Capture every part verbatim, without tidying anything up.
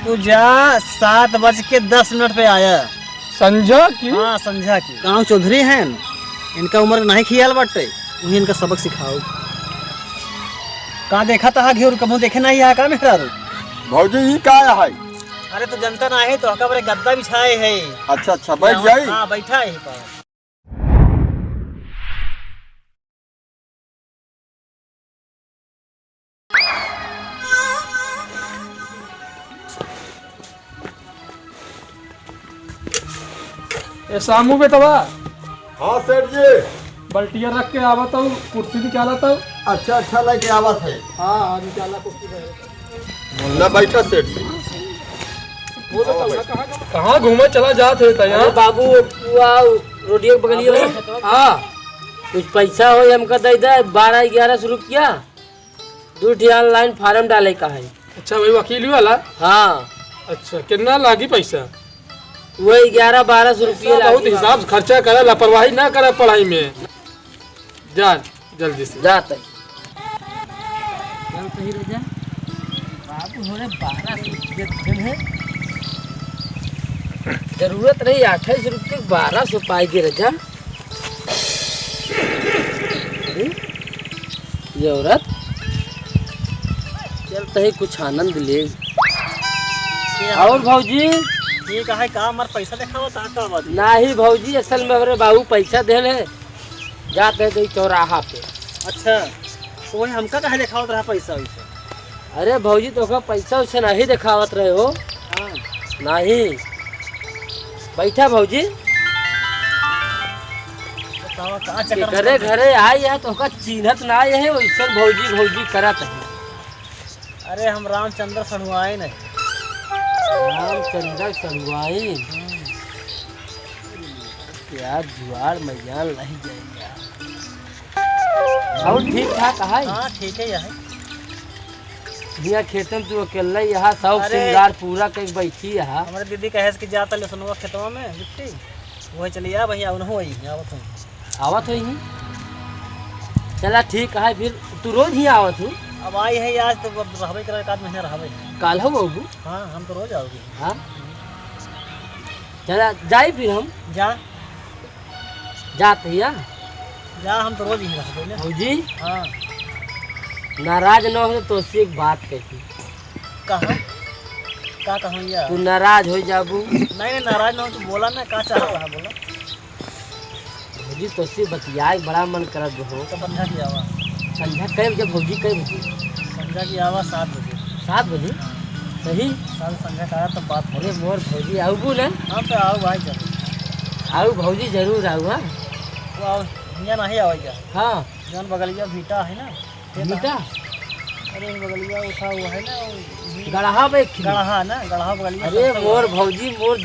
तू जा, सात बज के दस मिनट पे आया। संझा की? हाँ, संझा की। गाँव चौधरी हैं, इनका उम्र के नाहीं खियाल बाटे, उही इनका सबक सिखाओ। का देखा तहा घेर, कबहूँ देखे नाहीं है का मेहरारू? भौजी, ई का है? अरे, तू जनता नाहीं, तोहका बरे गद्दा बिछाए है। अच्छा, अच्छा, बैठ जाई। हाँ, बैठा है पर। ए सामू बेटवा। हाँ सेठ जी। बल्टिया रख के आवत हूँ, कुर्सी निकालत हूँ। अच्छा, अच्छा, लेके आवत है। हाँ, हाँ, निकाला कुर्सी पे। ना बैठा सेठ जी। वो बताओ ना, कहाँ, कहाँ घूमे चला जात है तैया? अरे बाबू, वो आओ, रोडियो के बगलिया में। हाँ। कुछ पैसा हो, हमका दे दे, बारह ग्यारह सौ रुपया। दू ठे online form डाले का है। अच्छा, वही वकील वाला? हाँ। अच्छा, कितना लागी पैसा? वही ग्यारह बारह सौ रुपया पैसा बहुत लागी हिसाब बाबू। खर्चा करे, लापरवाही ना करे पढ़ाई में। जा, जल्दी से। जात है। चल तो ही रह जा। बाबू हो रे, बारह सौ रुपया देन है। जरूरत रही अट्ठाईस रुपये, बारह सौ पाई के रह जा। अरे, ये औरत, चल तही कुछ आनंद ले। और भौजी? ठीक है, का हमार पैसा देखावा, का, का बात है? नाही भौजी, असल में हमरे बाबू पैसा देले, जाते थे चौराहा पे। अच्छा, तो वही हमका काहे देखावत रहा पैसा वैसा? अरे भौजी, तोहका पैसा वैसा नाही देखावत रहे हो? हाँ। नाही। बैठा भौजी। बतावा, का चक्कर में केकरे पड़ गए? घरे आई है, तोहका चीन्हत नाही है, वैसन भौजी, भौजी करत है। अरे, हम रामचंद्र सड़ुआइन है। रामचंद्र सड़ुआइन? हम्म। यार, जुआर में जान लही जाए यार। और ठीक ठाक है? हाँ, ठीक है, यही। हियाँ खेतन तू अकेले यहाँ सब अरे, सिंगार पूरा कइके बैठी यहाँ। हमरे दीदी कहे कि जाता ले सुनवा खेतवा में गिट्टी, वही चली आ भैया, उन्हों वही आवत हूँ। आवत होई ही। चला ठीक है, फिर तू रोज ही आवत हूँ। अब आई है आज तो अब रहबे करे, एक आध महीना रहबे। काल हो बाबू? हाँ, हम तो रोज आओगे। हाँ। चला जाई फिर हम। जा। जात भैया। जा, हम तो रोज ही रहबे ना। भौजी। हाँ। नाराज न हो तो तोसे एक बात कही। कहा? का कहूँ यार? तू नाराज हो जाबू। नहीं, नहीं, नाराज ना हो, तू बोला ना, का चाह रहा बोला। भौजी, तोसे बतियाए बड़ा मन करत हो। तो संझा की आवा। संझा कै बजे भौजी, कै बजे? संझा की आवा सात बजे। सात बजे? हाँ। सही? सात संझा का आया तब बात अरे करो। मोर भौजी, आउबू ना? हाँ, तो आउ भाई जरूर। आउ भौजी, जरूर आउ, हाँ? वो आउ, हियाँ नहीं आवा क्या? हाँ। जौन बगलिया भीटा है ना, भीटा? अरे, वो बगलिया उठा हुआ है ना, वो भी गड़हा पे खिली। गड़हा ना, गड़हा बगलिया अरे, सबसे मोर बड़ा। भौजी, मोर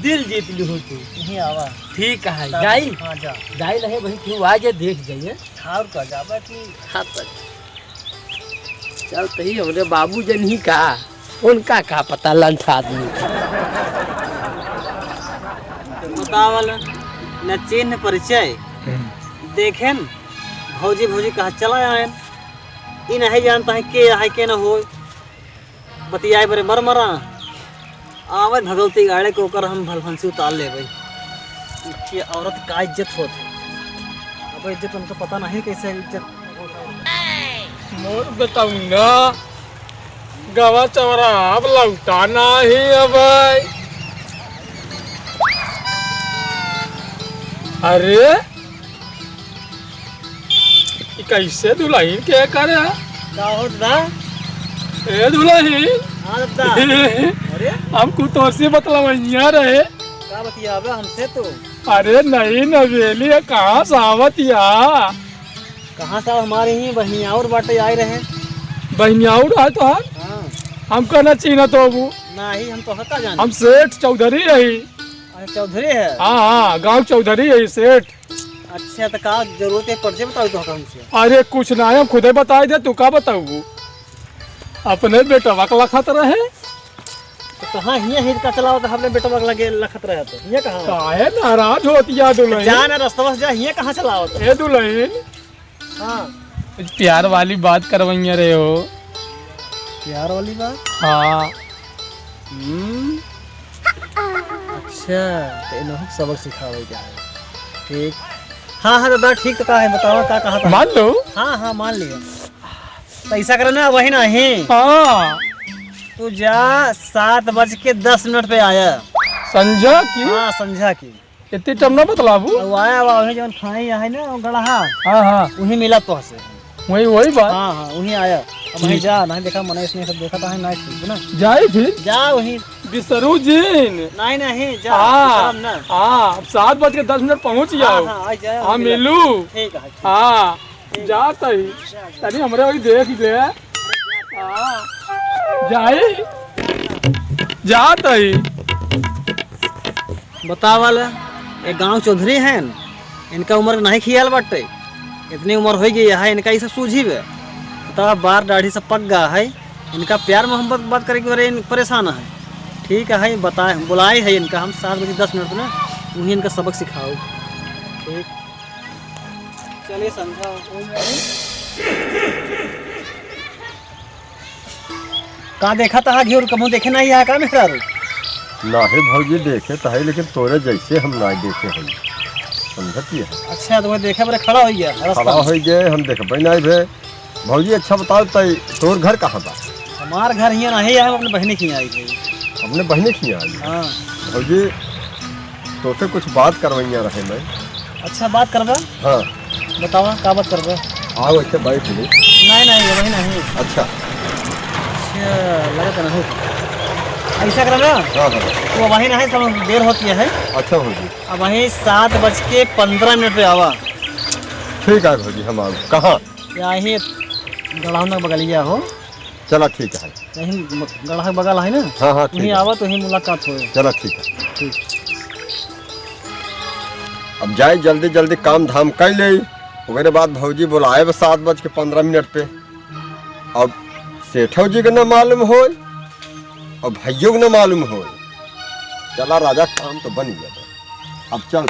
दिल जीत लिहू तू। यहीं आवा। ठीक है, सब जाई? हाँ, जा। जाई नहीं भाई, तू आ जा, देख जाइए। ठाउर का जाबा कि हाँ, तो चल तही हमरे बाबू जन ही का, उनका का पता लंठ आदमी का। बतावल, न चिन्ह परिचय। हम्म। देखेन, भौजी, भौजी कहा चला आएन। ई नहीं जानता है के है, के न होय। बतियाए बरे मर मरा। आवे भगवती गाड़े के ओकर हम भलफंसी उतार लेबै। ये औरत का इज्जत होत है। अब इज्जत उनको पता नहीं कैसे इज्जत होत है। मोर बेटौना, गवा चौरा अब लौटा नाही अबै। अरे, ई कैसे दुलहिन के करे? का होत बा? ए दुलहिन। हाँ दादा। अरे? हम कुछ तोसे बतलवैया रहे। का बतियाबे हमसे तू? अरे नहीं नवेली, कहाँ से आवत या? कहाँ से आव? हमारे ही बहिनियाउर बाटे आए रहे। बहिनियाउर आए तो हाँ? हाँ। हमका ना चीन्हत होबू। नहीं, हम तो हका जाने। हम सेठ चौधरी रही। अच्छा, चौधरी है? हाँ, हाँ, गाँव चौधरी है सेठ। अच्छा, तो का जरूरत है, परिचय बताओ तो हमसे। अरे, कुछ ना है, हम खुदे बताई दे, तू का बताऊ? अपने बेटवा के लखत रहे। तो कहाँ हियाँ हिरका चलावत, अपने बेटवा के लगे लखत रहे तो हियाँ कहाँ? काहे नाराज होती है दुलहिन? जा ना, रस्तवा से जा, हियाँ कहाँ चलावत? ए दुलहिन, हाँ। कुछ प्यार वाली बात करवैया रहे हो। प्यार वाली बात? हाँ। हम्म। अच्छा, तो इन्हों सबक सिखावे के है। ठीक। हाँ, हाँ, दादा, ठीक तो कहा है, बतावा, का कहा था? मान लो। हाँ, हाँ, मान लिया। तो ऐसा करे ना, वही नहीं। हाँ। तू जा, सात बज के दस मिनट पे आया। संझा की? हाँ, संझा की। इतनी time ना बतलाबू। अब आया, अब वही जौन खाई है ना, वो गड़हा। हाँ, हाँ। वही मिला तो से। वही, वही बात। हाँ, हाँ, वही आया। अब वही ठीक। जा, नहीं देखा, मने इसने सब देखा था, नहीं ठीक ना। जाई फिर? जा वही। बिसरू जी। नहीं, नहीं, जा, हाँ, बिसरम ना। हाँ, अब सात बज के दस मिनट पहुँच हाँ, जाओ। हाँ, आ जाए, हाँ, हम मिला। मिलू। ठीक है, ठीक। हाँ। जात ही। तनी हमरे वही देख ले। हाँ। जाई। जात ही। बतावा ले, एक गाँव चौधरी हैं, इनका उम्र नहीं खियाल बाटे, इतनी उम्र हो गई है, इनका ये सब सूझी बे। बतावा, बार दाढ़ी सब पक गया है, इनका प्यार मोहब्बत बात करे के बारे इन परेशान है। ठीक है, बताए, बुलाए है इनका हम सात बजे दस मिनट में, वहीं इनका सबक सिखाओ। ठीक। चलिए, संझा हो गई। का देखा था घिउर, कबहूँ देखे नहीं है का मेहरारू? नाहीं भौजी, देखे तो है, लेकिन तोरे जैसे हम ना देखे हैं, समझती है? अच्छा, तो वह देखे बरे खड़ा हो गया रास्ता खड़ा में। हो गए, हम देखबे नहीं भे। भौजी, अच्छा बताओ, तई तोर घर कहाँ बा? हमार घर हियाँ नहीं है, हम अपने बहिनी के हियाँ आई थे। अपने बहिनी के हियाँ आई? हाँ। भौजी, तोसे कुछ बात करवइया रहे मैं। अच्छा, बात करबा? हाँ। बतावा, का बात करबा? आओ, ऐसे बैठ ली। नहीं, नहीं, वही नहीं। अच्छा। अच्छा, लगा तो नहीं। ऐसा करा ना? हाँ, हाँ। तो वही नहीं, सब देर होती है। अच्छा, भौजी। अब वही सात बज के पन्द्रह मिनट पे आवा। ठीक है भौजी, हम आओ। कहाँ? यही गढ़ौना बगलिया हो। चला ठीक है। यही गढ़ा बगल है ना? हाँ, हाँ, ठीक वहीं है। आवा तो वहीं मुलाकात होए। चला ठीक है। ठीक। अब जाए जल्दी जल्दी काम धाम कर ले, ओकरे बाद भौजी बुलाए बस सात बज के पन्द्रह मिनट पे। अब सेठो जी के न मालूम होए और भैयो के न मालूम होए। चला राजा, काम तो बन गया। अब चल।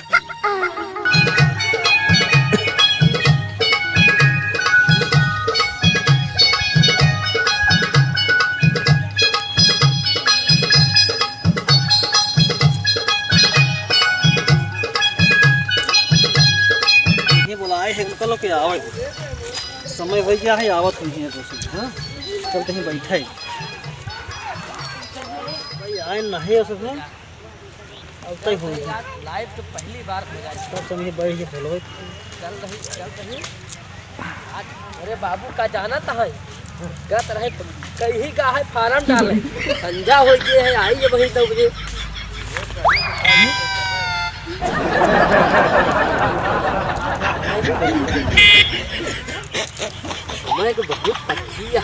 ये बोला आए हैं, उनका लोग के आवे। समय हो गया है, आवत नहीं है दोस्तों, हाँ? चलते हैं, बैठे। भाई आए नहीं हो सकते। अब तय हो गया। Live तो पहली बार हो जाए। सब समझे बैठ के बोलो। चल रही, चल रही। आज अरे बाबू का जाना था है। गत रहे कहीं का है फार्म डाले। संझा हो गए है, आई है वही दौड़े। समय तो बहुत पक्की है।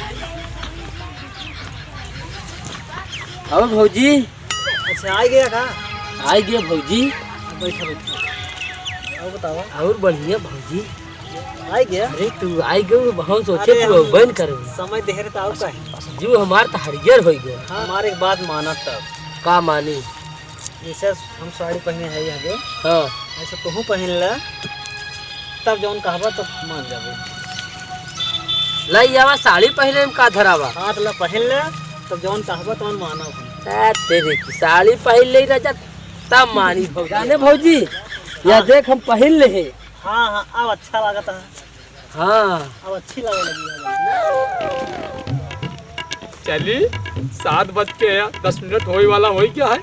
और भौजी, अच्छा, आ गया का? आ गया भौजी। बैठा, बैठा। और बताओ। और बढ़िया भौजी। आ गया? अरे तू आ गयो, हम सोचे अरे तू हम बन कर। समय देहरे तो आओ का है? जो हमार तो हरियर हो गया। हाँ, हमारे एक बात माना तब। का मानी? जैसे हम साड़ी पहने हैं यहाँ पे। हाँ। ऐसे तोहू पहन ले। तब जौन कहबा तब मान जाबे। लाई आवा साड़ी पहले में का धरावा? हाथ ला पहन ले, तब जौन कहबा तौन मानब हम। आ, तेरे की साड़ी पहन ले राजा, तब मानी भौजी। जाने भौजी, या हाँ। देख हम पहन ले हैं। हाँ, हाँ, अब अच्छा लागत है। हाँ। अब अच्छी लगे लगी है। चली, सात बज के है, दस मिनट होए वाला होई गया है।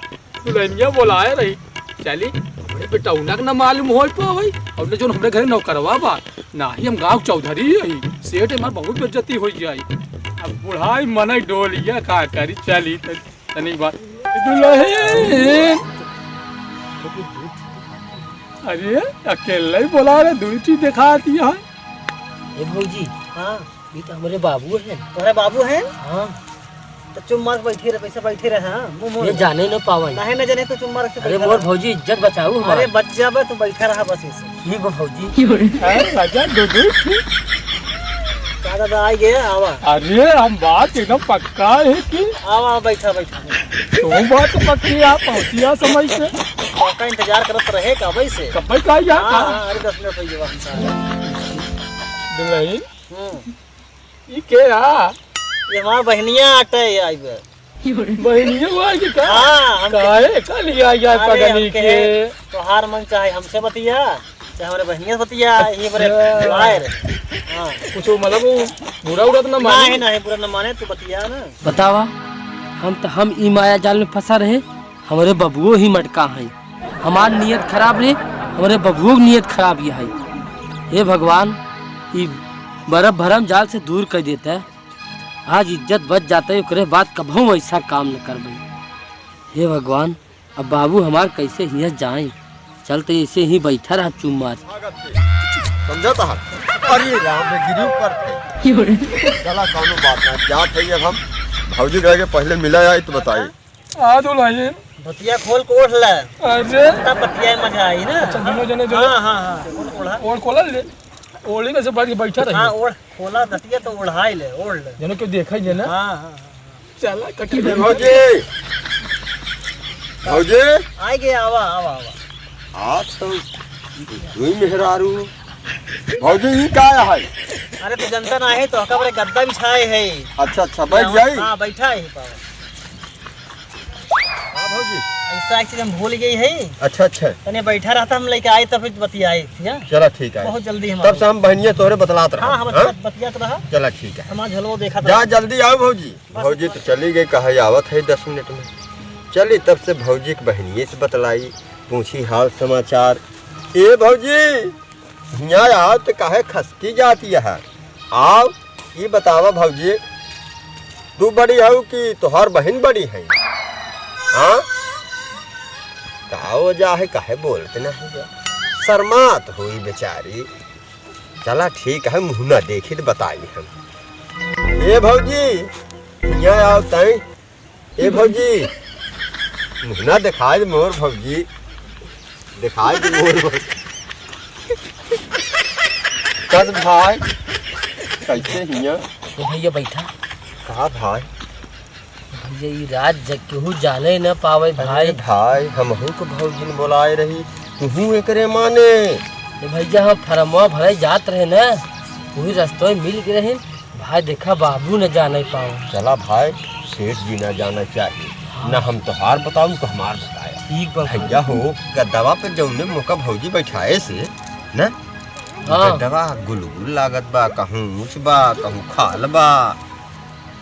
दुल्हनिया बोलाए रही। चली, हमरे बेटौना के ना मालूम होई पावई। और ना जोन हमरे घरे नौकरवा बा, ना ही हम गाँव चौधरी हई। सेठ हमार बहुत बेइज्जती होई जाई। अब बुढ़ाई मनई डोलिया का करी, चली त-, तनी बात। दुल्हन। अरे, अकेले ही बोला रे, दुई चीज देखा दिया है। ए भौजी। हाँ। ये तो हमरे बाबू हैं। तोहरे बाबू हैं? हाँ। तो चुप मार के बैठी रहे, कैसे बैठी रहे, हाँ? मुंह मोड़ ये के। जाने न पावन। काहे न जाने तो चुप मार के अरे बैठा मोर रहा। भौजी, इज्जत बचाऊ हमार। अरे बच जाबे, तू बैठा रहा बस ऐसे। ठीक बा भौजी। अरे राजा, दो, दो, ठीक। का दादा, आ गए, आवा। अरे हम बात एकदम पक्का है कि आवा, आवा, बैठा, बैठा। तू बात पक्की है, पहुँचिया समय से। पक्का इंतजार करत रहे, कबे से। कबे का यार? हाँ, हाँ, अरे दस मिनट हो गया हम सारे। दुल्हन? हम्म। ई के हा? ये हमार बहनिया आटे आई बे। बहनिया वो आएगी का? हाँ, हम काहे का लिया यार अरे, पगली हम कहे, के? तोहार मन चाहे हमसे बतिया, चाहे हमरे बहनिया से बतिया, ये बड़े अच्छा। बुलाए रहे। हाँ। कुछ मतलब वो बुरा उरा तो ना माने? नहीं, नहीं, बुरा ना माने, तू बतिया ना। बतावा, हम तो, हम ई माया जाल में फंसा रहे, हमरे बबुओ ही मटका है। हमार नियत खराब रहे, हमरे बबुओ की नियत खराब ये है। हे भगवान, ई बरफ भरम जाल से दूर कर देता है। आज इज्जत बच जाता है, ओकरे बाद कबहू ऐसा काम न करबे। हे भगवान, अब बाबू हमार कैसे हियाँ जाए? चल तो ऐसे ही बैठा रहा चुप मार। समझा था? अरे राम रे, गिरी ऊपर थे। चला, कौनो बात ना, जात है अब हम। भौजी कह के पहले मिला आई तो बताई। आ तो लाइए। बतिया खोल के ओढ़ ले। अरे। तब बतिया में मजा आई ना। अच्छा, दोनों जने जो हाँ, हाँ, हाँ। ओढ़, ओढ़ा। ओढ़ खोला ले। ओढ़ी कैसे बैठ के बैठा रही। हाँ, ओढ़ खोला, दतिया तो ओढ़ाई ले, ओढ़ ले। जने क्यों देखा ही ना। हाँ, हाँ, हाँ। चला, कटी ए भौजी। भौजी। आइ गए, आवा, आवा, आवा। आज तो दुई मेहरारू। भौजी, ई का है? अरे, तू जनता ना है, तो ओका बड़े गद्दा बिछाए है। अच्छा, अच्छा, बैठ जाई? हाँ, बैठा है, पावा। हाँ भौजी। ऐसा एक चीज हम भूल गई है। अच्छा, अच्छा। तने बैठा रहता, हम लेके आए, तब फिर बतियाए, ठीक है? चला, ठीक है। बहुत जल्दी हम तब से हम बहनिया तोहरे बतलात रहा। हाँ, हाँ, हाँ? बतियात रहा। चला, ठीक है। हमारा झलवा देखा जा, था। जल्दी आओ भौजी। बस। भौजी तो चली गई, कहा आवत है दस मिनट में। चली तब से भौजी के बहनिये से बतलाई, पूछी हाल समाचार। ए भौजी, हियाँ आओ तो काहे खसकी जाती है? आओ, ई बतावा भौजी, तू बड़ी हऊ कि तोहार बहिन बड़ी है? हाँ? का वजह है, काहे बोलत नहीं है? शर्मात होई बेचारी। चला ठीक है, मुँह ना देखी तो बताई हम। ए भौजी, हियाँ आओ तई। ए भौजी, मुँह ना देखाए दे मोर भौजी, देखाए दे मोर भौजी। कस भाई, कैसे हियाँ? ए भैया बैठा। का भाई? भैया ई राज जग केहू जाने न पावे अरे भाई। भाई, हमहू के भौजी ने बोलाए रही, तुहू एकरे माने। ए भैया हम फरमवा भरे जात रहे न, वही रस्तवा में मिल गए रहे। भाई देखा, बाबू न जाने पाओ। चला भाई, सेठ जी ना जाना चाहिए। हाँ। ना हम तोहार बताऊ, तो हमार बताया। ठीक बा। भैया हो, गद्दवा पे जौने मौका भौजी बैठाए से, ना? हाँ। गद्दवा गुलगुल लागत बा, कहूँ ऊँच बा, कहूँ खाल बा,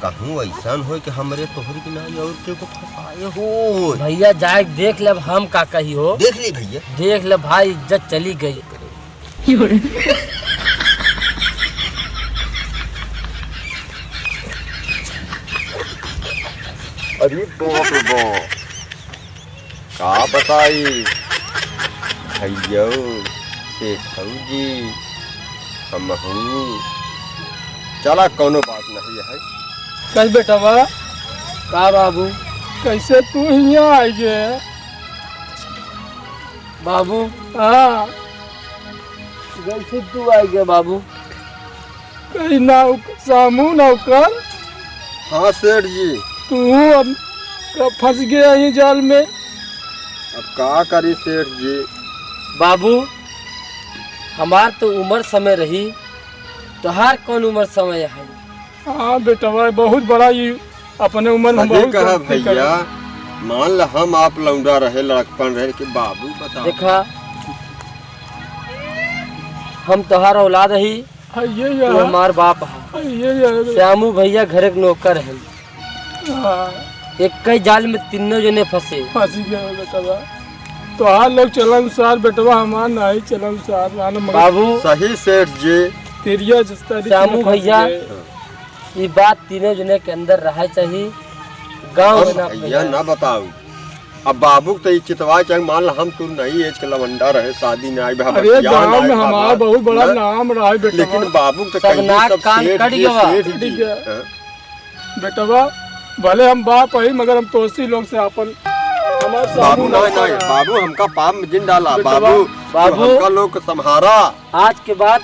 कहूँ ऐसन होय कि हमरे तोहर के ना और केहू के फंसाए हो। भैया जाए देख लेब, हम का कही हो। देख ली भैया। देख ले भाई, इज्जत चली गई। अरे बाप रे बाप, का बताई भैया, सेठऊ जी, हमहू, चला कौनो बात नहीं है। कल बेटवा, का बाबू? कैसे तू हियाँ आइ गे? बाबू। हाँ। कैसे तू आइ गे बाबू? कहीं नौक-, सामू नौकर? हाँ सेठ जी। तू अब क-, फंस गया यही जाल में। अब का करी सेठ जी? बाबू, हमार तो उम्र समय रही, तोहार कौन उम्र समय है? हाँ बेटवा, बहुत बड़ा ये अपने उम्र में सही बहुत कहा गलती भैया। करे। मान ल हम आप लौंडा रहे, लड़कपन रहे कि बाबू बताओ। देखा, हम तोहार औलाद ही, हाँ, ये तू यार। हमार बाप है। हाँ, ये यार। श्यामू भैया घर के नौकर हैं। हाँ। एक ही जाल में तीनों जने फंसे। फंसी गए बेटवा। तोहार लोग चलन सार बेटवा, हमार नहीं चलन सार, जान मगर बाबू। सही सेठ जी। तेरिया जस्ता श्यामू फंस भैया, गए। ई बात तीनों जने के अंदर रहे चाहिए, गाँव हम में ना भैया फैलाए। ना बताऊ। अब बाबू के तो ई चितवा चाहे, मान ला हम तू नहीं एज के लवंडा रहे, शादी ना आई, अरे बतिया गाँव ना में आई हमारा बाबा। बहुत बड़ा ना? नाम रहा है बेटवा। लेकिन बाबू के तो सब कहिए नाक सब कान सेठ कट जी, गवा। सेठ जी। ठीक है। हाँ। बेटवा, भले हम बाप हई, मगर हम तोसी लोग से आपन, हमार बाबू, सामू नहीं, लड़का नहीं, रहा। बाबू, हमका पाप में जिन डाला, बेटवा। बाबू, तू बाबू। हमका लोग के संभारा। आज के बाद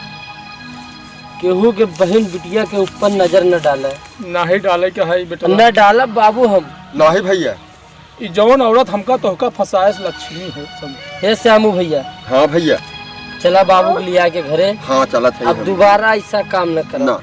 केहू के बहिन बिटिया के ऊपर नजर न डाले। नाही डाले के हई, बेटवा। न डालब, बाबू, हम। नाही, भैया। ई जवन औरत हमका तोहका फंसाए से लक्ष्मी है, समझ। हे श्यामू भैया। हाँ, भैया। चला बाबू के लिया के घरे। हाँ, चलत है अब हम। दोबारा ऐसा काम न करा। ना।